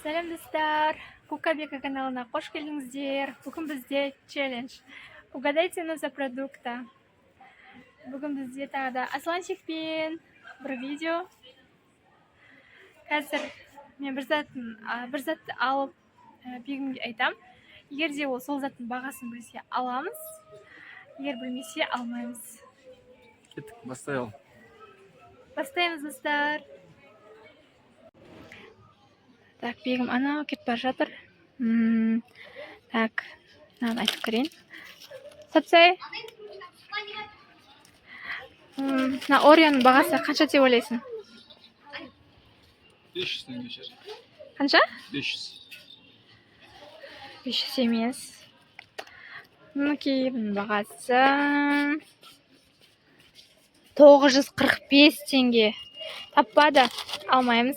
Сәлем, достар! Кукабека каналына қош келдіңіздер. Бүгін бізде челлендж. Угадай цену за продукта. Бүгін бізде тағы да Асланчикпен бір видео. Қазір мен бір затты алып, Бегімге айтам. Егер де ол сол заттың бағасын білсе, аламыз. Егер білмесе, алмаймыз. Кеттік, бастай ал. Бастаймыз, достар. Так, Бегім анау кетіп бара жатыр. Так, мынаны айтып көрейін. Сатсай. Мына Ореоның бағасы қанша деп ойлайсың? 500 теңге шығар. Қанша? 500. 500 емес. Мінекей, бұның бағасы 945 теңге. Таппады, алмаймыз.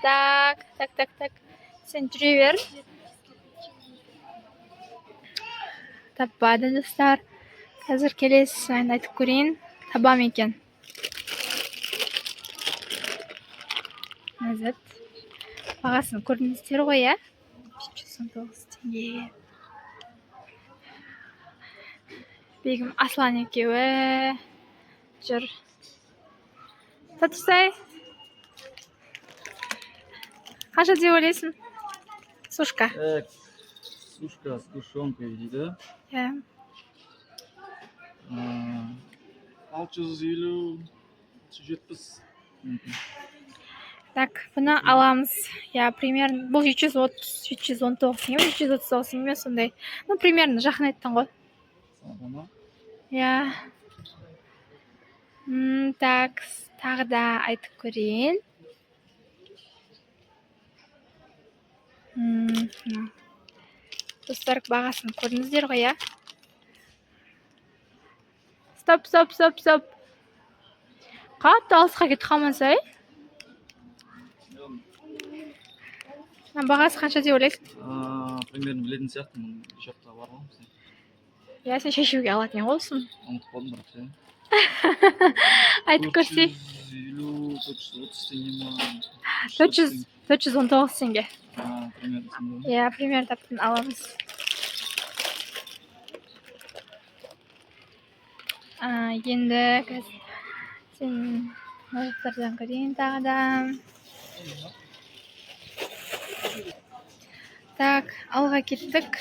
Так, так, так, так. Сен жүре бер. Таппады, достар. Қазір келесі айтып көрейін. Таба ма екен? Мына зат. Бағасын көрдіңіздер ғой, иә? 719 теңге. Бегім, Аслан екеуі жүр. Татырсай. Қанша деп ойлайсың? Сушка. Так, сушка с тушенкой дейді. Иә. 650, 670 мүмкін. Так, бұны аламыз. Иә, примерно бұл 730, 719 теңге ме, 739 теңге ме, сондай. Ну, примерно жақын айттың ғой. Ма? Иә. Так, тағы да айтып көрейін. Мынау. Достар, бағасын көрдіңіздер ғой, иә? Стоп, стоп, стоп, стоп. Қатты алысқа кетіп қалмаса, ей? Мына бағасы қанша деп ойлайсың? Примерно білетін сияқтымын. Үш апта бар ғой бізде. Иә, сен шешуге алатын едің ғой осыны. Ұмытып қалдым бірақ ше. Айтып көрсей. 450, 430 теңге ма? 400, 419 теңге. Примерно сондай. Иә, примерно таптың, аламыз. Енді қазір сен мына жақтардан көрейін тағы да. Так, алға кеттік.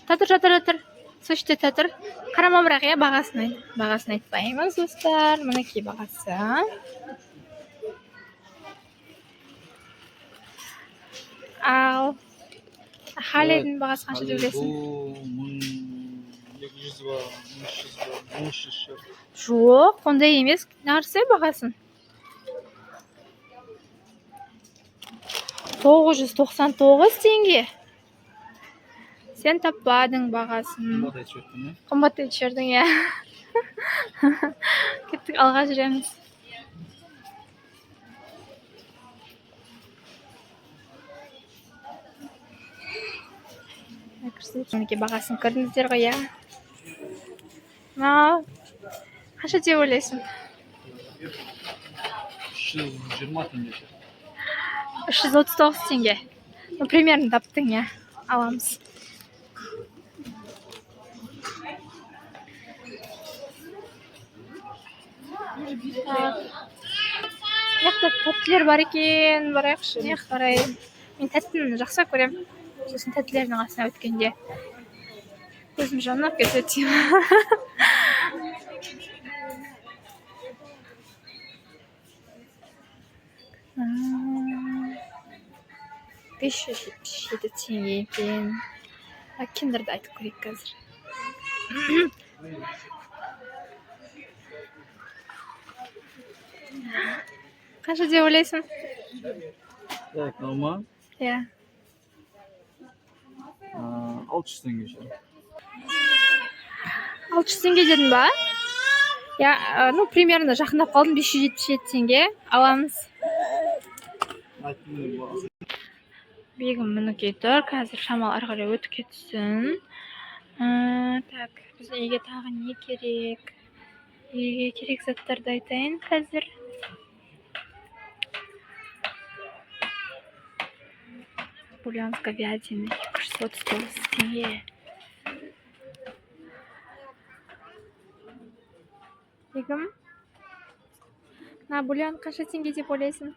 Татыр, жатыр, жатыр. Сол жерде татыр. Қарама бірақ, иә, бағасын айт. Бағасын айтпаймыз, достар. Мінекей бағасы. Ал Халидің бағасы қанша деп ойлайсың? Бұл 1200 ба, 1300 ба, 1300 шығар. Жоқ, ондай емес. Нәрсе бағасын. 999 теңге. Сен таппадың бағасын. Қымбат айтып жібердім, иә? Қымбат айтып жібердің, иә. Кеттік, алға жүреміз. Мінекей, бағасын көрдіңіздер ғой, иә? Мынау қанша деп ойлайсың? 320 теңге шығар. 339 теңге. Ну, примерно таптың, иә. Аламыз. Так. Мына жақта тәттілер бар екен, барайықшы. Мына жаққа қарай. Мен тәттіні жақсы көремін. Сосын тәттілердің қасына өткенде көзім жанып кетеді. 577 теңге екен. Киндерді айтып көрейік қазір. Қанша деп ойлайсың? Так, мынау ма? Иә. 600 теңге шығар. 600 теңге дедің ба? Иә, ну, примерно жақындап қалдым, 577 теңге аламыз. Айттым мен бағасын. Бегім мінекей тұр, қазір шамал ары қарай өтіп кетсін. Так, біздің үйге тағы не керек? Үйге керек заттарды айтайын қазір. Бульон с говядиной 239 теңге. Бегім, мына бульон қанша теңге деп ойлайсың?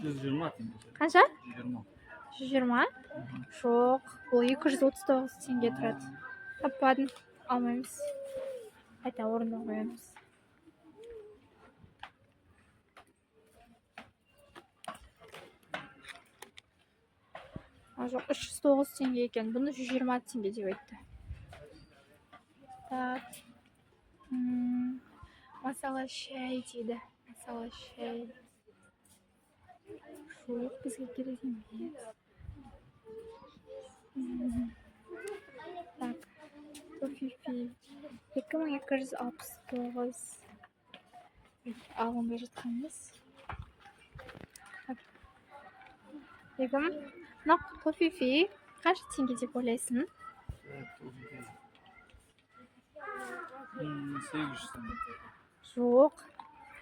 120 теңге. Қанша? 120. 120? Жоқ, бұл 239 теңге тұрады. Таппадым, алмаймыз. Қайта орнына қоямыз. А, жоқ, 309 теңге екен. Бұны 120 теңге деп айтты. Так. Масала шай дейді. Масала шай. Жоқ, бізге керек емес. Так. Тофифи. 2269. Алынбай жатқанымыз. Так. Бегім, мына тофифи қанша теңге деп ойлайсың? 800 теңге. Жоқ.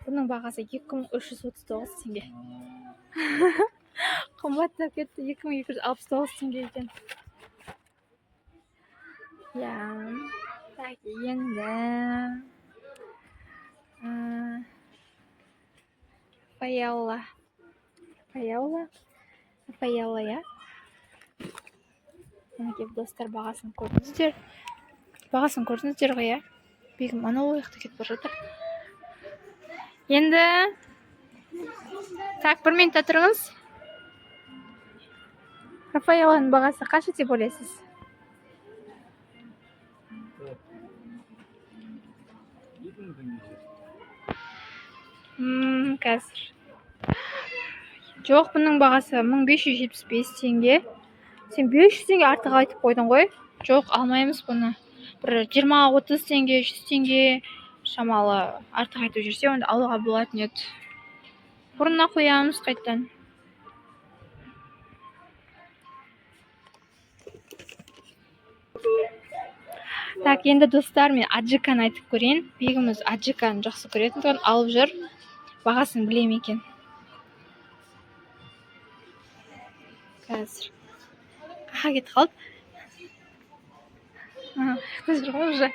Бұның бағасы 2339 теңге. Қымбаттап кетті, 2269 теңге екен. Иә. Так, енді Рафаэлла. Рафаэлла. Рафаэлла, иә. Мінекей, достар, бағасын көрдіңіздер. Бағасын көрдіңіздер ғой, иә? Бегім анау жақта кетіп бара жатыр. Енді так, бір минутта тұрыңыз. Рафаэлланың бағасы қанша деп ойлайсыз? Так. 2000 теңге. Қазір. Жоқ, бұның бағасы 1575 теңге. Сен 500 теңге артық айтып қойдың ғой. Жоқ, алмаймыз бұны. Бір 20-30 теңге, 100 теңге шамалы артық айтып жүрсе, онда алуға болатын еді. Орнына қоямыз қайтадан. Так, енді, достар, мен аджиканы айтып көрейін. Бегіміз аджиканы жақсы көретін тұғын, алып жүр. Бағасын біле ме екен? Қазір. Қақа кетіп қалды. Жүр ғой уже.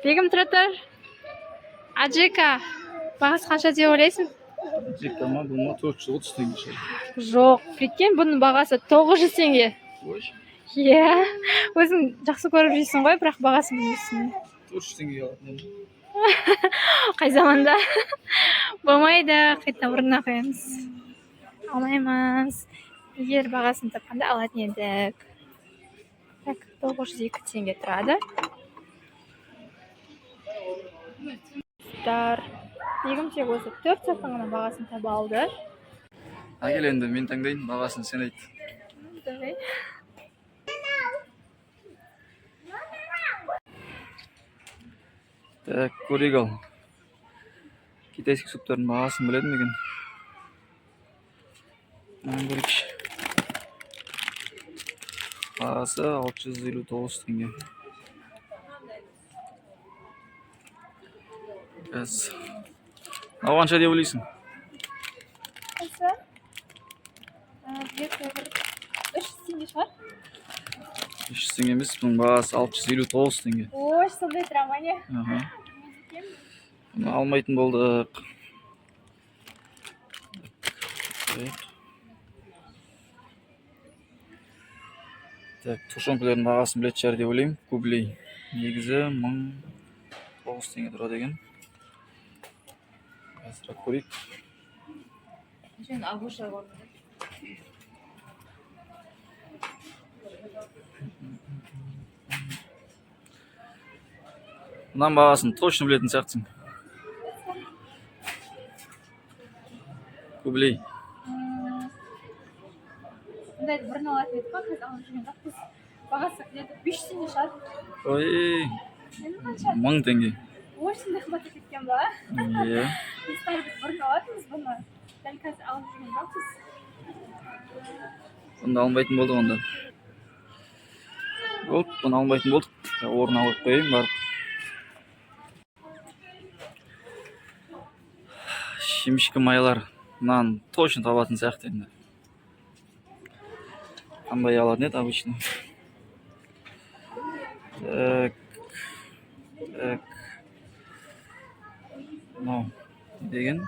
Бегім, тұра тұр. Аджика бағасы қанша деп ойлайсың? Аджика ма, бұл ма, 430 теңге шығар. Жоқ, прикинь, бұның бағасы 900 теңге. Ой, Иә, өзің жақсы көріп жейсің ғой, бірақ бағасын білмейсің. 400 теңгеге алатын едім. Қай заманда болмайды, қайта орнына қоямыз. Алмаймыз. Егер бағасын тапқанда алатын едік. Так, 902 теңге тұрады. Достар, бегім тек осы төрт заттың ғана бағасын таба алды. Әкел енді, мен таңдайын, бағасын сен айт. Давай. Так, көрейік ал. Китайский суптардың бағасын біледі ме екен? Мынаны көрейікші. Бағасы 659 теңге. Қазір. Мынау қанша деп ойлайсың? Осы где-то бір 300 теңге шығар. 300 теңге емес, бұның бағасы 659 теңге. Ой, сондай тұра ма, не? Аха. Бұны алмайтын болдық. Так. Так, тушенкалардың бағасын білетін шығар деп ойлаймын. Кублей. Негізі 1009 теңге тұрады екен. Қазір көрейік. Сен агуша көрдің. Мынаның бағасын точно білетін сияқтысың. Кублей. Бұндайды бұрын алатын едік қой, қазір алып жүрген жоқпыз. Бағасы где-то 500 теңге шығар. Ой, Енді қанша? 1000 теңге. Ой, сондай қымбат кеткен ба? Иә. Достар, біз бұрын алатынбыз бұны. Дәл қазір алып жүрген жоқпыз. Бұны алмайтын болдық онда. Болды, бұны алмайтын болдық. Орнына қойып қояйын барып. Шемішкі майлар. Мынаны точно табатын сияқты енді. Қандай алатын еді обычно. Так, так, мынау не деген?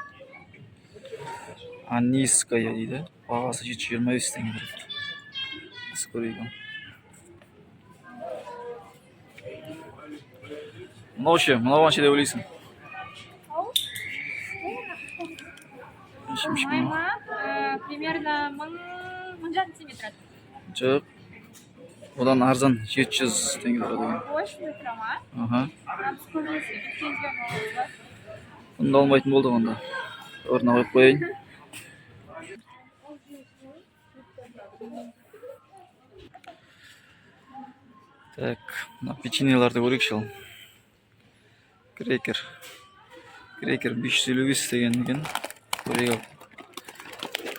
Аниская дейді, бағасы 725 теңге тұрады. Біз көрейік. Ал мынау ше, мынау қанша деп ойлайсың? Май ма? Примерно 1500 теңге тұрады. Жоқ, одан арзан, 700 теңге тұрады екен. Ой, шынымен тұра ма? Аха. А, біз көбінесе үлкен аламыз ба? Бұны да алмайтын болдық онда, орнына қойып қояйын. Так, мына печеньеларды көрейікші. Ал крекер, крекер 555 деген екен. Көрейік,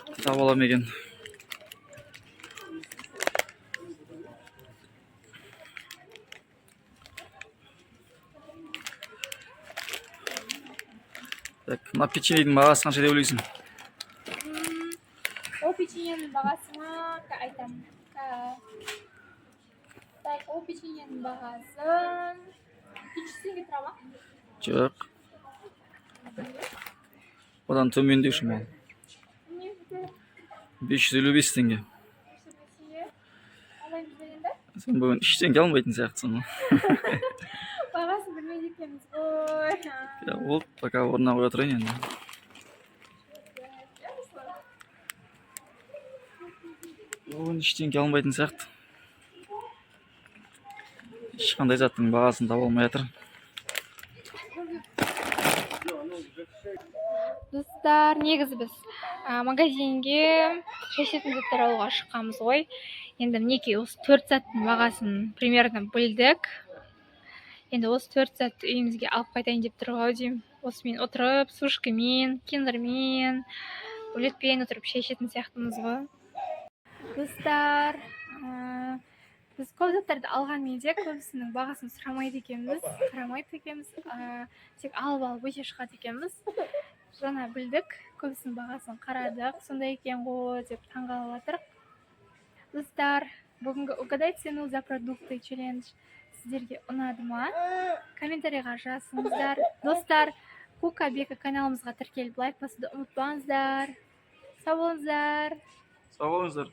ал таба ала ма екен? Так, мына печеньенің бағасы қанша деп ойлайсың? Ол печеньенің бағасы ма? Айтамын. Так, ол печеньенің бағасы 300 теңге тұра ма? Жоқ, одан төмендеу шамалы. Не? 555 теңге. Теңге алайын ба енді? Сен бүгін ештеңе алмайтын сияқтысың ғой. Бағасын білмейді екенбіз ғой. Иә, болды, пока орнына қоя тұрайын енді. Бүгін ештеңе алмайтын сияқты, ешқандай заттың бағасын таба алмай жатыр. Достар, негізі біз магазинге шай ішетін заттар алуға шыққанбыз ғой. Енді мінекей, осы төрт заттың бағасын примерно білдік. Енді осы төрт затты үйімізге алып қайтайын деп тұр ғой деймін. Осымен отырып, сушкамен, киндермен, рулетпен отырып шай ішетін сияқтымыз ғой. Достар, біз көп заттарды алғанмен де көбісінің бағасын сұрамайды екенбіз, қарамайды екенбіз, тек алып алып өте шығады екенбіз. Жаңа білдік, көбісінің бағасын қарадық, сондай екен ғой деп таңғалып жатырық. Достар, бүгінгі «Угадай цену за продукты» челлендж сіздерге ұнады ма? Комментарийға жазыңыздар. Достар, Кука Бека каналымызға тіркеліп, лайк басуды ұмытпаңыздар. Сау болыңыздар. Сау болыңыздар.